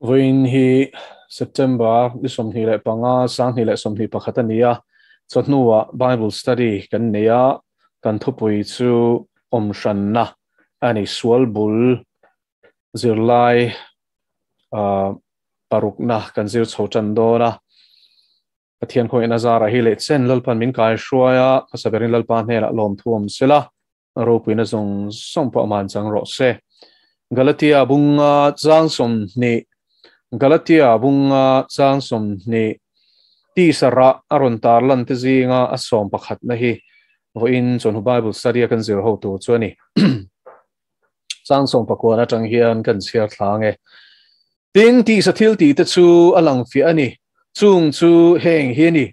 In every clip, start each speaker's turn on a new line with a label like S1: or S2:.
S1: Vawiin hi September ni 25, 2021 a ni a, chawhnuah Bible Study kan nei a, kan thupui chu awmhranna a ni, sual bul zirlai parukna kan zir chho tan dawn a. Pathian khawihin a zarah hi leh chen Lalpan min kai hruai a, hmasa berin Lalpa hnenah lawmthu awm sela, Ropuina zawng zawng pawh aman chang rawh se. Galatia bunga chang 20 Galatia bunga chang 20 tisa rah a rawn tar lan te zinga a sawm pakhatna hi vawiin chawhnu Bible study a kan zir ho tur chu a ni. Chang sawm pakuan atang hian kan chhiar thla ang e. Tin, tisa thil tih te chu a lang fiah a ni. Chung chu heng hi a ni,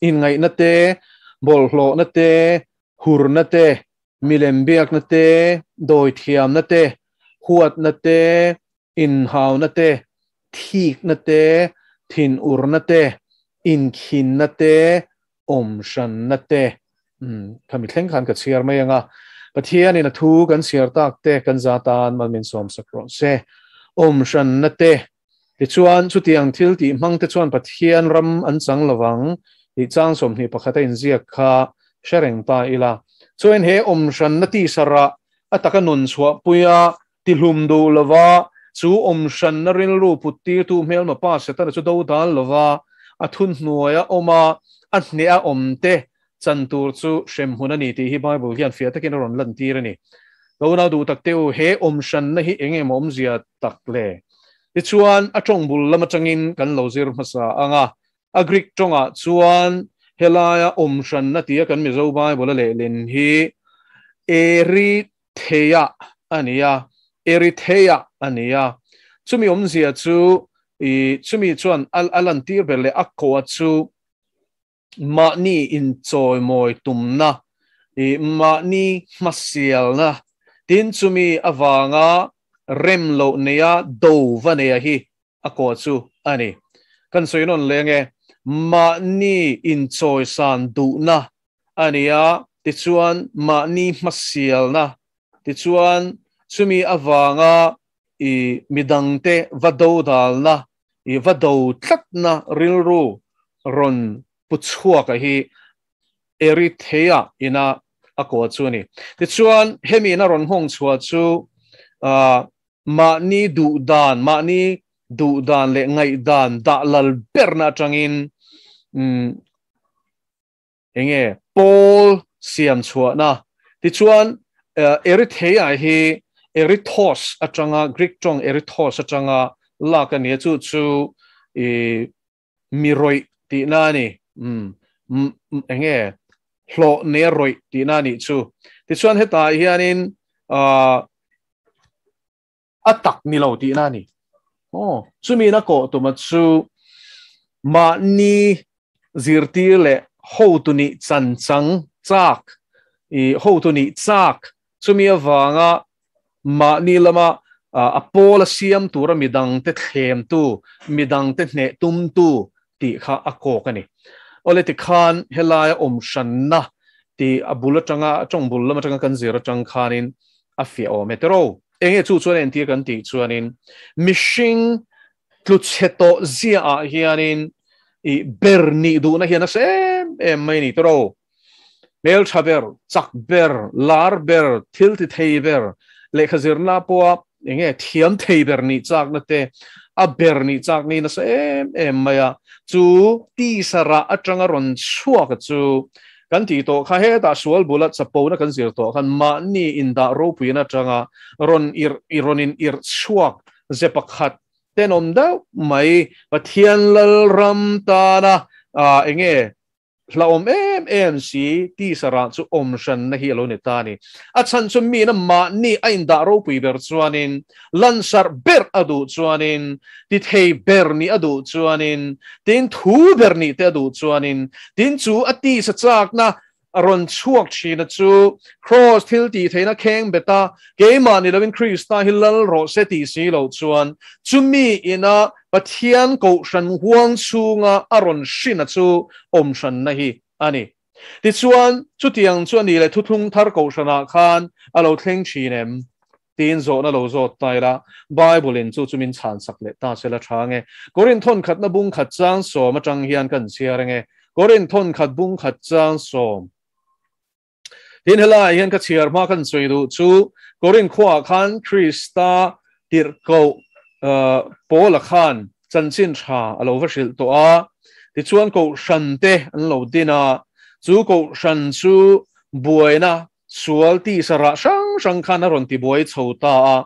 S1: inngaihna te, bawlhhlawhna te, hurna te, milem biakna te, dawithiamna te, huatna te, inhauna te, thikna te, thinurna te, inkhinna te, awmhranna te. Umm, khami thleng khan ka chhiar mai ang a. Pathianin a thu kan chhiar tak te kan za tan mal min sawmsak rawh se. Awmhranna te. Tichuan, chutiang thil tih hmang te chuan Pathian ram an chang lovang tih chang 21 a inziak kha hre reng ta ila. Chuan he awmhranna tisarah a taka nun chhuahpuia tihlum duh lova, chu awmhranna rilru puttirtu hmelma pa Setana chu do dal lova, a thunhnuaia awm a, a hneha awmte chan tur chu hrem hun a ni tih hi Bible hian fiah takin a rawn lantir a ni. Ka unau duh tak te u, he awmhranna hi eng emaw awmzia tak le? Tichuan, a tawng bul lam atangin kan lo zir hmasa ang a. A Greek tawngah chuan helaia awmhranna tia kan Mizo Bible a lehlin hi Eritheia a ni a, Eritheia a ni a. Chumi awmzia chu, chumi chuan a lantir ber leh a koa chu mahni inchawimawi tumna, mahni hmasialna, tin chumi avanga rem loh neia do va neia hi a kaw chu a ni. Kan sawi nawn leng e, mahni inchawisan duhna a ni a, tichuan mahni hmasialna, tichuan chumi avanga i midangte va dodalna, i va do tlatna rilru rawn pu chhuaka hi Eritheia ina a kaw chu a ni. Tichuan, hemi ina rawn nghawng chhuah chu mahni duh dan, mahni duh dan leh ngaihdan dah lal berna atangin enge pawl siam chhuahna. Tichuan, Eritheia hi Erithos atanga, Greek tawng Erithos atanga lak a ni a, chu chu i mi rawih tihna a ni. Umm, enge hlawh nei rawih tihna a nih chu. Tichuan hetah hianin a tak ni lo tihna a ni. Aw, chumi na kawh tuma chu mahni zirtir leh hotu nih chan chang chak, i hotu nih chak chumi avanga mahni lama a pawl a siam tura midangte thlemtu, midangte hneh tumtu tih kha a kawk a ni. Awle tikhan helaia awm hranna tih a bul atanga, a tawng bul lam atanga kan zir atang khanin a fiah awm e. Tiro, enge chu chuan entir kan tih chuanin mihring tlu chhe tawh zia ah hianin i ber nih duhna hian a hre em em mai a ni. Tiro, hmeltha ber, chak ber, lar ber, thil ti thei ber, lehkha zirna pawha enge thiam thei ber nih chakna te, a ber nih chak ni nasa em em mai a, chu tisa rah atanga rawn chhuak chu kan tih tawh kha hetah sual bula chapona kan zir tawh khan mahni indah ropuina atanga rawn irh rawn in irh chhuak ze pakhat tenawm deuh mai Pathian Lalram tana enge Hlauhawm em em si, tisa rah chu awm hranna hi a lo ni ta a ni. A chhan chu miin a mahni a indah ropui ber chuanin, lansarh ber a duh chuanin, ti thei ber nih a duh chuanin, tin thu ber nih te a duh chuanin, tin chu a tisa chakna a rawn chhuak thina chu Kraws thil tih theihna kheng bet a, keimah ni loin Krista hi lal rawh se tih si loh chuan chumi ina Pathian kohhran huang chhunga a rawn hrin a chu awmhranna hi a ni. Tichuan, chutiang chu a ni leh thuthlung thar kohhranah khan a lo thleng thin em? Tiin zawhna lo zawt ta ila, Bible-in chu chu min chhansak leh ta sela tha nge? Korin thawnkhatna bung khat chang sawm atang hian kan chhiar ange. Korin thawnkhat bung khat chang sawm. Tin helaiah hian ka chhiar hma kan sawi duh chu Korin khuaah khan Krista tirhkoh Paula khan chanchin tha a lo va hrilh tawh a, tichuan kohhran te an lo din a, chu kohhran chu buaina sual tisa rah hrang hrang khan a rawn tibuai chho ta a,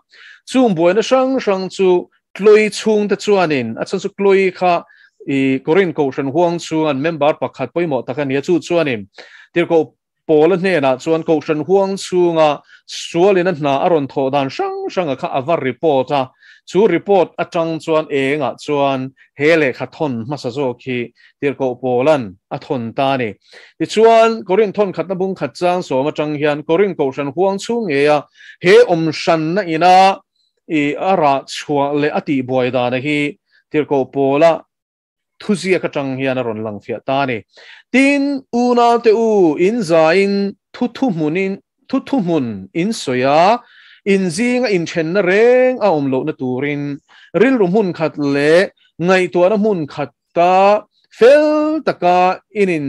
S1: chung buaina hrang hrang chu Chloe chhungte chuanin a chhan chu Chloe kha i Korin kohhran huang chhungan member pakhat pawimawh tak a ni a, chu chuanin Tirhkoh Paula hnenah chuan kohhran huang chhunga sualin a hna a rawn thawh dan hrang hranga kha a va report a, chu report atang chuan engah chuan he lehkha thawn hmasa zawk hi Tirhkoh Paula'n a thawn ta a ni. Tichuan, Korin thawn khatna bung khat chang sawm atang hian Korin kohhran huang chhung ngeia he awm hranna ina i a rah chhuah leh a tihbuai dana hi Tirhkoh Paula thuziak atang hian a rawn lang fiah ta a ni. Tin, unaute u, in zaiin thu thuhmunin thu thuhmun in sawi a, in zinga inthenna reng a awm lohna turin rilru hmun khat leh ngaihtuahna hmun khat ta fel taka in in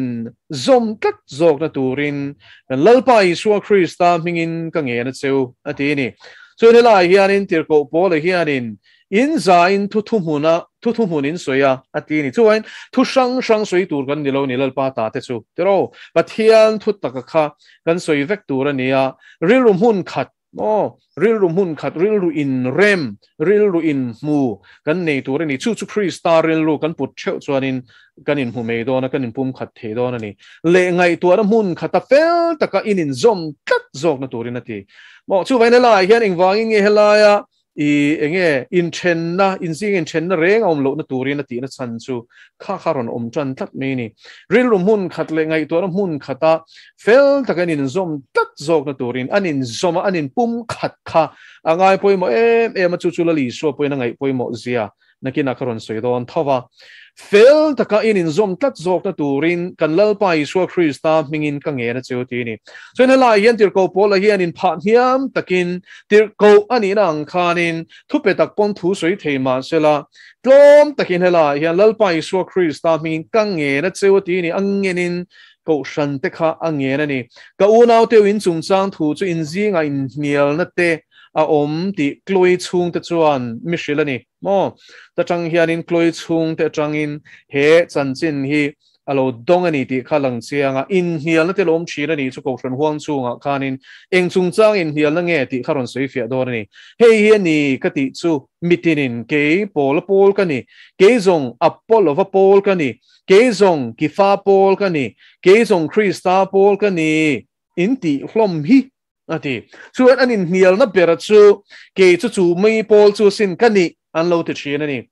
S1: zawm tlat zawkna turin kan Lalpa Isua Krista hmingin ka ngen a cheu, a ti a ni. Chuan helaiah hianin Tirhkoh Paula hianin in zain thu thuhmuna thu thuhmun in sawi a, a ti a ni. Chuan thu hrang hrang sawi tur kan ni lo ni Lalpa ta te chu. Tiraw, Pathian thu taka kha kan sawi vek tur a ni a, rilru hmun khat Maw? Rilru hmun khat, rilru inrem, rilru inhmu kan nei tur a ni. Chu chu Krista rilru kan put theuh chuanin kan inhmu mai dawn a, kan inpum khat thei dawn a ni. Leh ngaihtuahna hmun khata fel taka in inzawm tlat zawkna turin a ti. Maw? Chuvangin helaiah hian engvangin nge helaia I enge inthenna, inzing inthenna reng a awm lohna turin a tihna chhan chu kha kha rawn awm tan tlat mai a ni. Rilru hmun khat leh ngaihtuahna hmun khata fel taka an inzawm tlat zawkna turin an inzawm a, an inpum khat kha a ngai pawimawh em em a, chu chu Lal Isua pawhin a ngaih pawimawh zia Nakinah ka rawn sawi dawn tho va, fel taka in inzawm tlat zawkna turin kan Lalpa Isua Krista hmingin ka ngen a cheu ti a ni. Chuan helaiah hian tirhkoh Paula hian inphah hniam takin tirhkoh a nihna ang khanin thupe tak pawn thu sawi thei mah sela, tlawm takin helaiah hian Lalpa Isua Krista hmingin ka ngen a cheu a ti a ni. A ngenin kohhran te kha a ngen a ni. Ka unauteu in chungchang thu chu inzingah inhnialna te a awm tih Chloe chhungte chuan mi hrilh a ni. Maw? Ta tang hianin Chloe chhungte atangin he chanchin hi a lo dawng a ni tih kha lang chiang a, inhnialna te lawm thin a nih chu Kohhran huang chungah khanin eng chungchang inhnialna nge tih kha rawn sawi fiah dawn a ni. Hei hi a ni ka tih chu mitinin kei Paula pawl ka ni, kei zawng Apollo-va pawl ka ni, kei zawng Kifa pawl ka ni, kei zawng Krista pawl ka ni in tih hlawm hi A ti. Chuan an inhnialna bera chu kei chu chu mei pawl chu sin ka nih an lo ti thin a ni.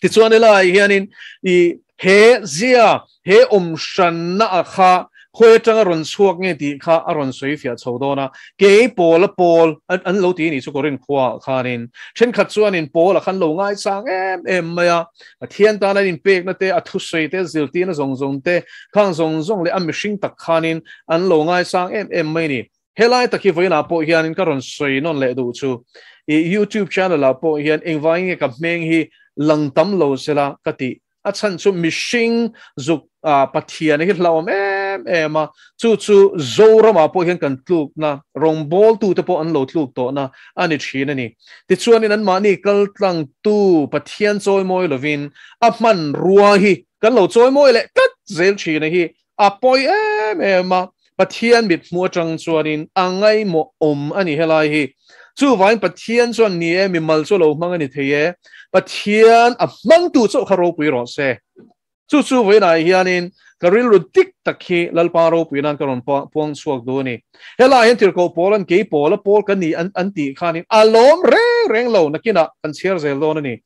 S1: Tichuan helaiah hianin i he zia, he awm hranna a kha khawi atanga rawn chhuak nge tih kha a rawn sawi fiah chho dawn a. Kei Paula pawl an lo ti a nih chu Korinth khuaah khanin thenkhat chuanin Paula khan lo ngaisang em em mai a. Pathian tan an inpekna te, a thusawi te, a zirtirna zawng zawng te, khang zawng zawng leh a mihring tak khanin an lo ngaisang em em mai a ni. Helai tak hi vawiinah pawh hianin ka rawn sawi nawn leh duh chu i YouTube channel ah pawh hian engvangin nge ka hmeng hi lang tam lo sela ka tih. A chhan chu mihring zuk Pathian hi hlauhawm em em a, chu chu Zoramah pawh hian kan tlukna, rawngbawltute pawh an lo tluk tawhna a ni thin a ni. Tichuanin anmahni kaltlangtu Pathian chawimawi lovin a hmanrua hi kan lo chawimawi leh tlat zel thin a hi a pawi em em a, Pathian mithmuh atang chuanin a ngaimawh awm a ni helai hi. Chuvangin Pathian chuan ni e, mimal chu a lo hmang a ni thei e, Pathian a hmangtu chauh kha ropui rawh se. Chu chu vawiinah hianin ka rilru dik tak hi Lalpa ropui nan ka rawn puang chhuak duh a ni. Helaiah hian tirhkoh pawl an kei pawl a pawl ka ni an tih khanin a lawm reng reng lo nakinah kan chhiar zel dawn a ni.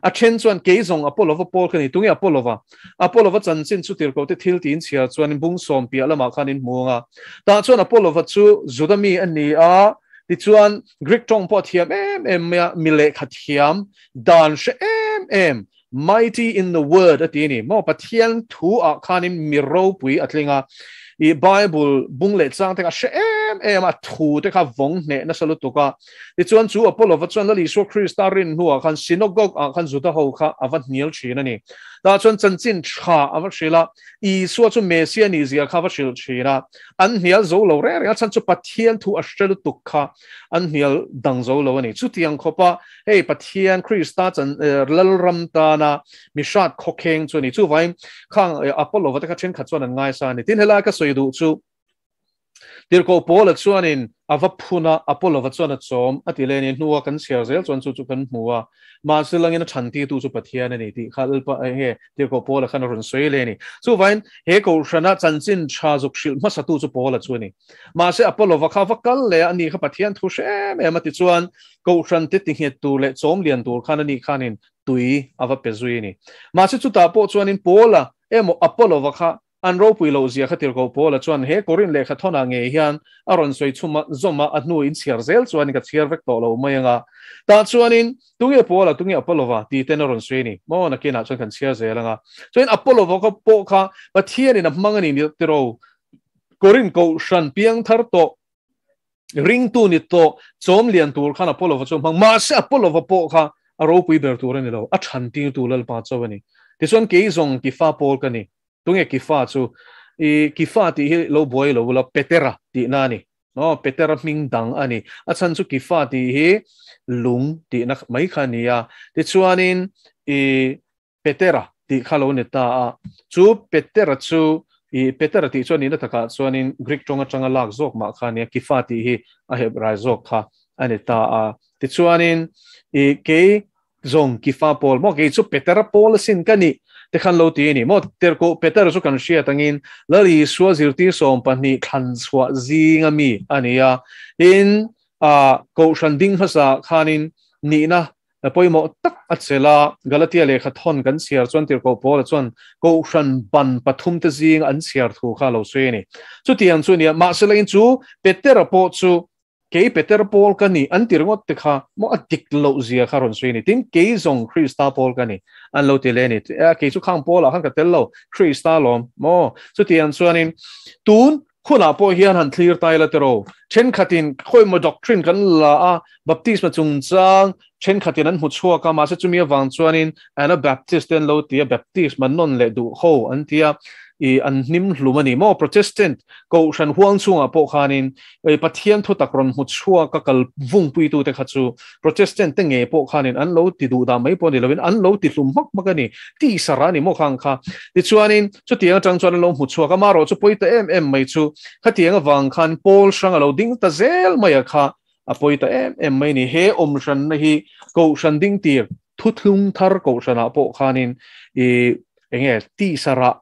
S1: A then chuan kei zawng Apollo-va pawl ka ni. Tunge Apollo-va? Apollo-va chanchin chu tirhkoh te thil tiin chhiar chuanin bung sawm piah lamah khan in hmu ang a. Tah chuan Apollo-va chu Juda mi a ni a, tichuan Greek tawng pawh a thiam em em mai a, mi lehkha thiam, dan hre em em, Mighty in the word a ti a ni maw? Pathian thu ah khanin mi ropui a tling a, i Bible bung leh chang te kha a hre em em a, thu te kha vawng hneh nasa lutuk a. Tichuan chu Apollo-va chuan Lal Isua Krista rin hnuah khan synagogue ah khan Juda ho kha a va hnial thin a ni. Tah chuan chanchin tha a va hrilh a, Isua chu Messia nih zia kha a va hrilh thin a. An hnial zo lo reng reng a, chhan chu Pathian thu a hre lutuk kha an hnial dang zo lo a ni. Chutiang khawpa hei Pathian Krista chan Lalram tana mi hrat khawkheng chu a ni. Chuvangin khang Apollo-va te kha thenkhat chuan an ngaisa a ni. Tin, helai ka sawi duh chu Tirhkoh Paula chuanin a va phun a, Apollo-va chuan a chawm a ti leh a ni. Hnua kan chhiar zel chuan chu chu kan hmu a, mahse langin a chhantirtu chu Pathian a ni tih kha Lalpa enge Tirhkoh Paula khan a rawn sawi leh a ni. Chuvangin he Kohhrana chanchin tha zuk hrilh hmasatu chu Paula chu a ni. Mahse Apollo-va kha va kal leh a, ani kha Pathian thu hre em em a ti chuan Kohhran te tinghet tur leh chawm lian tur khan ani khanin tui a va pe zui a ni. Mahse chutah pawh chuanin Paula emaw Apollo-va kha an ropui loh zia kha Tirhkoh Paula chuan he Korin lehkha thawnah ngei hian a rawn sawi chhum a, zawm a, a hnu in chhiar zel chuanin ka chhiar vek tawh lo mai anga. Tah chuanin tunge Paula, tunge Apollo-va ti ten a rawn sawi a ni. Maw nakinah chuan kan chhiar zel anga. Chuanin Apollo-va kha pawh kha Pathianin a hmang a ni tiro. Korin Kohhran piangthar tawh ringtu ni tawh chawm lian tur khan Apollo-va chu a hmang. Mahse Apollo-va pawh kha a ropui ber tur a ni lo, a chhan tirtu Lalpa chauh a ni. Tichuan kei zawng Kifa Paul ka ni. Tunge Kifa chu? I Kifa tih hi lo buai lo ula Petera tihna a ni. Aw, Petera hming dang a ni. A chhan chu Kifa tih hi lung tihna mai kha a ni a. Tichuanin i Petera tih kha lo ni ta a, chu Petera chu i Petera tih chuan nihna takah chuanin Greek tawng atanga lak zawk mah kha a nia, Kifa tih hi a Hebrai zawk kha a ni ta a. Tichuanin i kei zawng Kifa Paul maw, kei chu Petera Paul asin ka nih te khan lo ti a ni maw? Tirhkoh Petera chu kan hriat angin Lal Isua zirtir 12 thlan chhuah zinga mi a ni a, tin a Kohhran ding hmasa khanin nihna Pawimawh tak a chelh a, Galatia lehkha thawn kan chhiar chuan Tirhkoh Paula chuan Kohhran ban pathum te zing an chhiar thu kha a lo sawi a ni. Chutiang chu nia, mahse lengin chu Petera pawh chu kei Peter Paul ka ni an ti ringawt te kha maw a dik loh zia kha rawn sawi a ni. Tin, kei zawng Krista Paul ka ni an lo ti leh a ni. Kei chu khang Paul ah khan ka tel lo, Krista lawm maw? Chutiang chuanin tun Hunah pawh hian han thlir tai la tiraw? Thenkhatin khawimaw doctrine kan la a, baptisma chungchang thenkhatin an hmu chhuak a, mahse chumi avang chuanin Anabaptist te an lo ti a, baptisma nawn leh duh ho an ti a, i an hnim hlum a ni maw? Protestant Kohhran huang chungah pawh khanin Pathian thutak rawn hmu chhuak a kal vungpuitute kha chu Protestant te ngei pawh khanin an lo ti duh dah mai pawh ni lovin an lo ti hlum hmak hmak a ni. Ti sara a ni maw khang kha? Tichuanin chutiang atang chuan an lo hmu chhuak a, amaherawh chu pawi ta em em mai chu khatiang avang khan Paul hrang a lo ding ta zel mai a kha a pawi ta em em mai a ni. He awm hranna hi Kohhran ding tir thuthlung thar Kohhranah pawh khanin i enge ti sara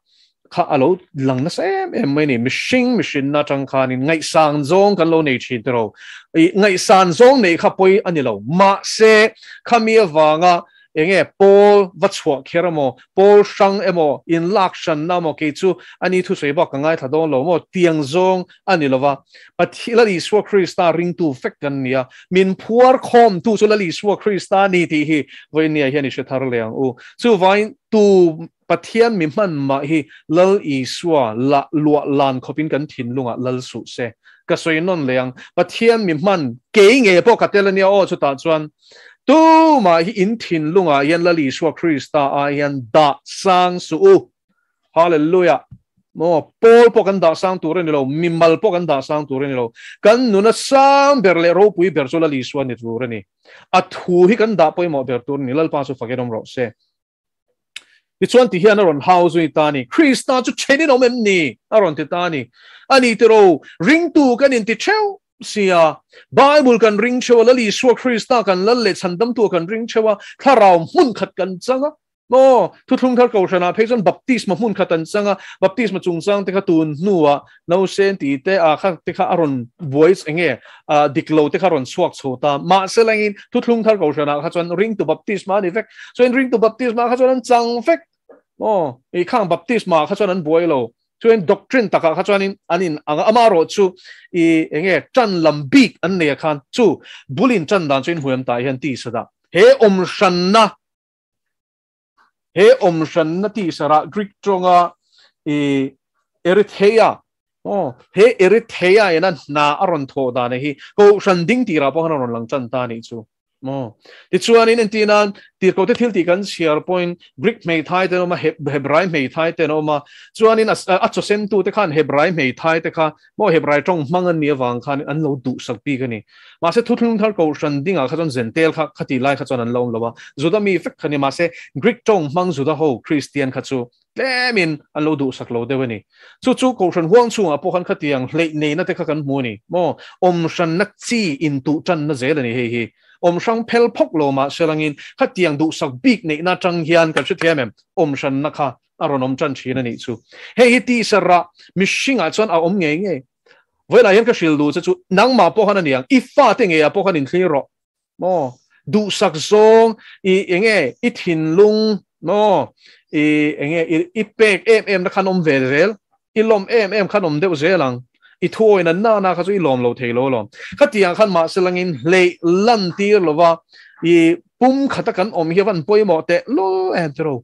S1: kha a lo lang nasa em em mai ni. Mihring mihrinna atang khanin ngaihsan zawng kan lo nei thin tiraw. I ngaihsan zawng nei kha pawi a ni lo. Mahse khami avanga enge pawl va chhuah kher emaw, pawl hrang emaw, in lak hranna emaw kei chu a ni thusawi bak ka ngaithla dawn lo maw tiang zawng a ni lova. Pathian Lal Isua Krista ringtu vek kan ni a, min phuar khawmtu chu Lal Isua Krista a ni tih hi vawinia hian i hre thar leh ang u. Chuvangin tu Pathian mi hman mah hi Lal Isua lah luah lan khawpin kan thinlungah lal suh se. Ka sawi nawn leh ang, Pathian mi hman kei nge pawh ka tel a nia aw chutah chuan tumah hi in thinlungah hian Lal Isua Krista ah hian dah sang suh u. Hallelujah! Maw, Paul pawh kan dah sang tur a ni lo, mimal pawh kan dah sang tur a ni lo. Kan nuna sang ber leh ropui ber chu Lal Isua ni tur a ni. A thu hi kan dah pawimawh ber tur a ni. Lalpa chu fakin awm rawh se. Tichuan ti hian a rawn hau zui ta a ni. Krista chu thenin awm em ni? A rawn ti ta a ni. A ni tiro, ringtu kan inti theuh sia. Bible kan ring theuh a, Lal Isua Krista kan lal leh chhandamtu kan ring theuh a, thlarau hmun khat kan chang a. Maw, thuthlung thar kohhranah phei chuan baptisma hmun khat an chang a, baptisma chungchang te kha tun hnuah Nausen tih te ah kha te kha a rawn buai enge ah dik lo te kha rawn chhuak chho ta. Mahse langin thuthlung thar kohhranah kha chuan ringtu baptisma a ni vek. Chuan ringtu baptisma kha chuan an chang vek. Aw, i khang baptisma kha chuan an buai lo. Chuan doctrine takah kha chuanin an in ang a, amaherawh chu i enge tan lam bik an nei a khan chu bulin tan dan chu in hmuiam tah hian ti sadah. He awm hranna He awm hranna tih sarah Greek tawnga i Eritheia Aw, he Eritheia ina hna a rawn thawh dan hi Kohhran ding tirah pawh khan a rawn lang tan ta a nih chu. Maw? Tichuanin entir nan tirhkohte thil tih kan chhiar pawhin Greek hmeithai te an awm a, Hebrai hmeithai te an awm a, chuanin a chawsentute khan Hebrai hmeithai te kha maw Hebrai tawng hmang an nih avang khan an lo duhsak bik a ni. Mahse Thuthlung Thar Kohhran dingah kha chuan Zentel kha khatih lai kha chuan an lo awm lo a, Juda mi vek kha ni. Mahse Greek tawng hmang Juda ho Kristian kha chu Tlemin an lo duhsak lo deuh a ni. Chu chu Kohhran huang chhungah pawh khan khatiang hleih neihna te kha kan hmu a ni maw? Awm hranna chi intuh tanna zel a ni hei hi. Awm hrang phel phawk lo mah se langin khatiang duhsak bik neihna atang hian kan hrethiam em? Awm hranna kha a rawn awm tan thin a nih chu. Hei hi tisa rah mihringah chuan a awm ngei ngei. Vawilah hian ka hrilh duh che chu nangmah pawh khan a niang, i fate ngeiah pawh khan inthlir rawh. Maw duhsak zawng i enge i thinlung maw i enge i pek em em na khan awm ve zel i lawm em em khan awm deuh zel ang i thuawi na na na kha chu i lawm lo thei lo lawm khatiang khan mahse langin hleih lan tir lova i pum khata kan awm hi avan pawimawh teh lul em te ro.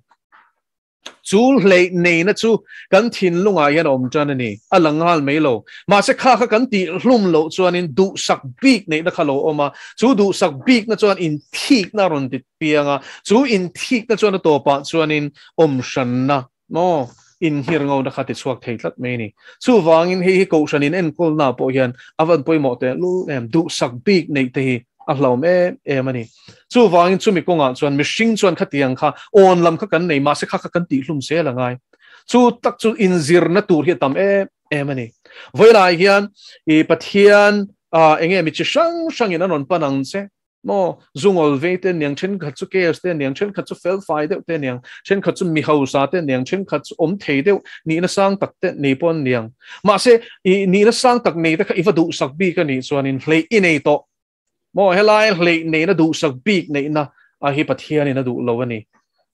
S1: Chu hleih neihna chu kan thinlungah hian a awm tan a ni. A la nghal mai lo. Mahse kha kha kan tih hlum loh chuanin duhsak bik neihna kha lo awm a, chu duhsak bikna chuan inthikna a rawn ti piang a, chu inthikna chuan a tawpah chuanin awmhranna maw inhir ngona kha ti chhuak thei tlat mai a ni. Chuvangin hei hi Kohhran in enkawlna pawh hian a van pawimawh teh lul em, duhsak bik neih te hi a hlauhawm em em a ni. Chuvangin chumi kawngah chuan mihring chuan khatiang kha awn lam kha kan nei mahse kha kha kan tihhlum zel a ngai. Chu tak chu inzirna tur hi a tam em em a ni. Vawilah hian i Pathian enge mi chi hrang hrangin an rawn pan ang che maw? Zungawl vei te aniang, thenkhat chu cares te aniang, thenkhat chu felfai deuh te aniang, thenkhat chu mi hausa te aniang, thenkhat chu awm thei deuh nihna sang tak te nei pawh an niang. Mahse i nihna sang tak nei te kha i va duhsak bik a nih chuanin hleih i nei tawh. Maw helai hleih neihna duhsak bik neihna a hi Pathianin a duh lo a ni.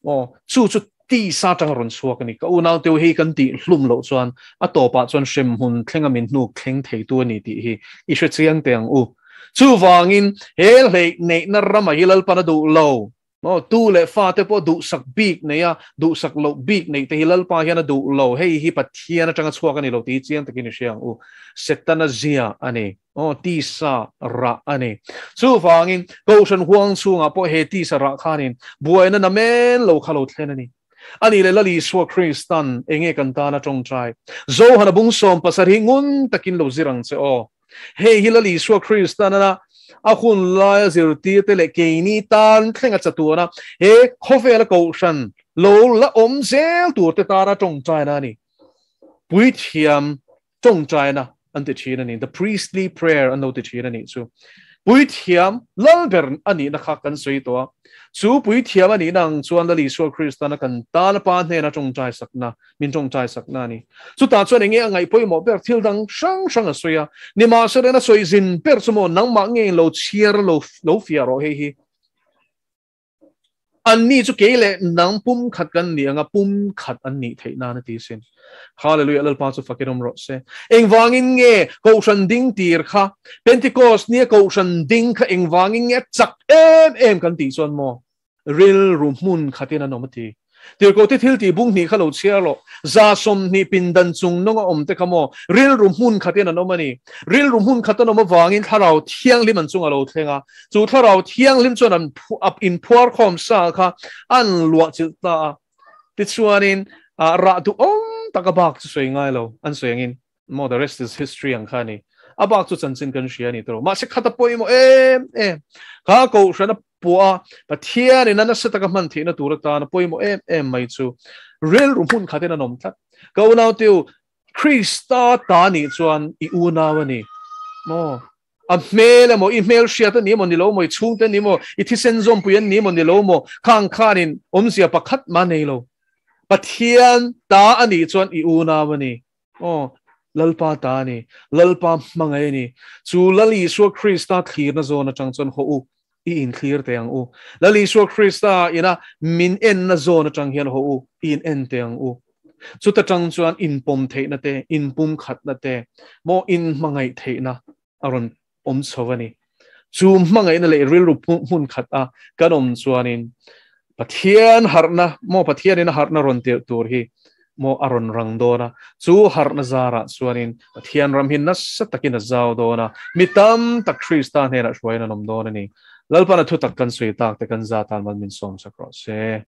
S1: Maw chu chu tisa atanga rawn chhuak a ni. Ka unau teu hei kan tih hlum loh chuan a tawpah chuan hremhmun thlenga min hnuk thleng theitu a ni tih hi i hre chiang teh ang u. Chuvangin he hleih neihna rama hi Lalpan a duh lo. Maw, tu leh fate pawh duhsak bik nei a, duhsak loh bik neih te hi Lalpa hian a duh lo, hei hi Pathian atanga chhuak a ni lo tih hi chiang takin i hria ang u. Setana zia a ni. Aw, tisa rah a ni. Chuvangin, Kohhran huang chhungah pawh he tisa rah khanin buaina namen lo kha lo thlen a ni. A nih leh Lal Isua Kristan enge kan tana tawngtai? Zohana bung 17 ngun takin lo zir ang che aw. Hei hi Lal Isua Kristan a a hun laia zirtirte leh keini tan thlenga chatuana he khawvela kohhran lo la awm zel turte tana tawngtaina a ni. Puithiam tawngtaina an ti thin a ni. The priestly prayer an lo ti thin a nih chu. Puithiam lal ber a nihna kha kan sawi tawh a. Chu puithiam a nihna ang chuan Lal Isua Kristana kan tana Pa hnena tawngtai sakna min tawngtai sakna a ni. Chutah chuan enge a ngaih pawimawh ber thil dang hrang hrang a sawi a, nimahsela a sawi zin ber chu maw nangmah ngeiin lo chhiar lo lo fiah rawh hei hi. Anni chu kei leh nang pum khat kan ni anga pum khat an nih theih nan a ti sin. Hallelujah Lalpa chu fakin awm rawh se. Engvangin nge Kohhran ding tir kha Pentecost nia Kohhran ding kha engvangin nge chak em em kan tih chuan maw Rilru hmun khatin an awm a ti. Tirhkohte thil tih bung hnih kha lo chhiar loh, 120 pindan chung nunga awm te kha maw rilru hmun khatin an awm a ni. Rilru hmun khat an awm avangin Thlarau Thianghlim an chunga lo thleng a, chu Thlarau Thianghlim chuan an inphuar khawm sa kha an luah chilh ta a. Tichuanin rah duhawm tak a bak chu sawi ngai lo, an sawi angin maw the rest is history ang kha a ni. A bak chu chanchin kan hria a ni tawh. Mahse khat a pawimawh em em. Kha Kohhran a puah a, Pathianin a nasa taka hman theihna tur atan a pawimawh em em mai chu rilru hmun khatin an awm tlat. Ka unau teu, Krista ta nih chuan i unau a ni maw? A hmel emaw, i hmel hriat a ni emaw ni lo maw, i chhungte a ni emaw, i thisen zawmpui an ni emaw ni lo maw, khang khanin awmzia pakhat mah nei lo. Pathian ta a nih chuan i unau a ni. Aw, Lalpa ta a ni. Lalpa hmangaih a ni. Chu Lal Isua Krista thlirna zawn atang chuan haw u, i inthlir teh ang u. Lal Isua Krista ina min enna zawn atang hian haw u, i in en teh ang u. Chuta tang chuan inpawm theihna te, inpumkhatna te, maw inhmangaih theihna a rawn awm chho a ni. Chu hmangaihna leh rilru hmun khat a kan awm chuanin Pathian harhna, maw Pathianin a harhna rawn tirh tur hi Maw a rawn rang dawn a, chu harhna zarah chuanin Pathian ram hi nasa takin a zau dawn a, mi tam tak Krista hnenah hruaiin an awm dawn a ni. Lalpana thu tak kan sawi tak te kan za tan mal min sawm sak rawh se.